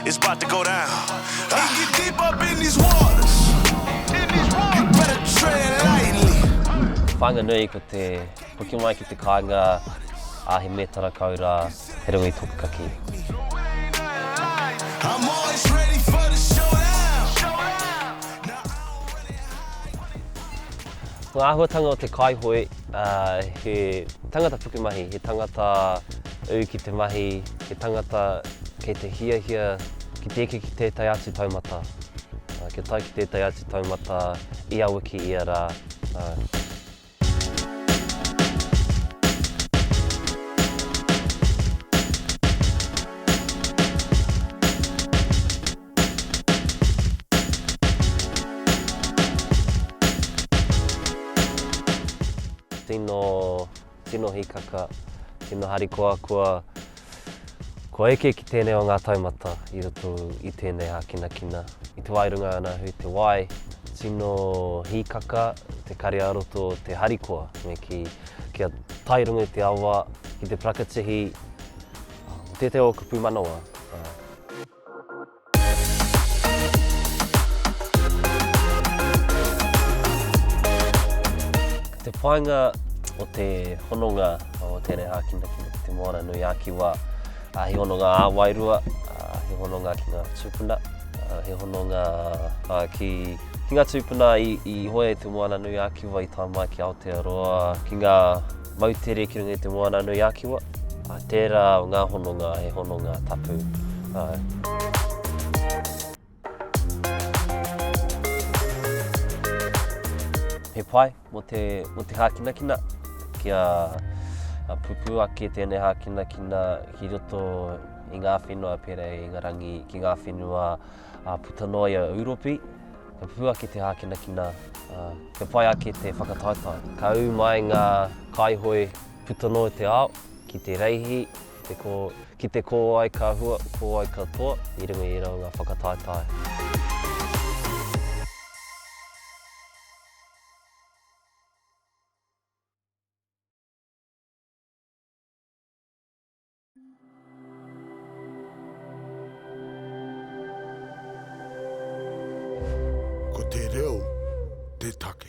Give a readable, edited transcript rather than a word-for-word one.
It's about to go down. It get deep up in these waters. You better tread lightly. Whāinga nui ko te hoki mai ki te kāinga a he mētara kau rā he runga i tōku kakī. I'm always ready for the showdown. Now I don't really Ko ngā āhuatanga o te kaihoe, he tangata pukumahi, he tangata ū ki te mahi, he tangata kei te hiahia ki te eke ki tētahi atu taumata, kia tae ki tētahi atu taumata ia wiki, ia rā. Tino, tino hīkaka, tino harikoa kua, kua eke ki tēnei o ngā taumata i roto i tēnei hākinakina. I te wā i runga ana hui te wai, tino hīkaka te kare ā-roto te harikoa, me kī, kia tae runga i te awa, ki te parakatihi, tētahi o ōku pūmanawa. Ko te painga o te hononga o tēnei hākinakina ki te Moana nui ā-Kiwa, he hononga ā-wairua, he hononga ki ngā tūpuna, he hononga ki ngā tūpuna i hoe i te Moana nui ā-Kiwa i tae mai ki Aotearoa, ki ngā moutere ki runga i te Moana nui ā-Kiwa. Tērā o ngā hononga he hononga tapu. He pai mō te, mō te hākinakina kia pupū ake tēnei hākinakina ki roto i ngā whenua pērā i Ingarangi, ki ngā whenua puta noa i a Ūropi. Kia pupū ake te hākinakina, kia pai ake te whakataetae. Ka ū mai ngā kaihoe puta noa i te ao, ki te reihi, ki te kō, ki te kōai ka hua, kōai ka toa, i runga i ērā o ngā whakataetae. Ko te reo te take.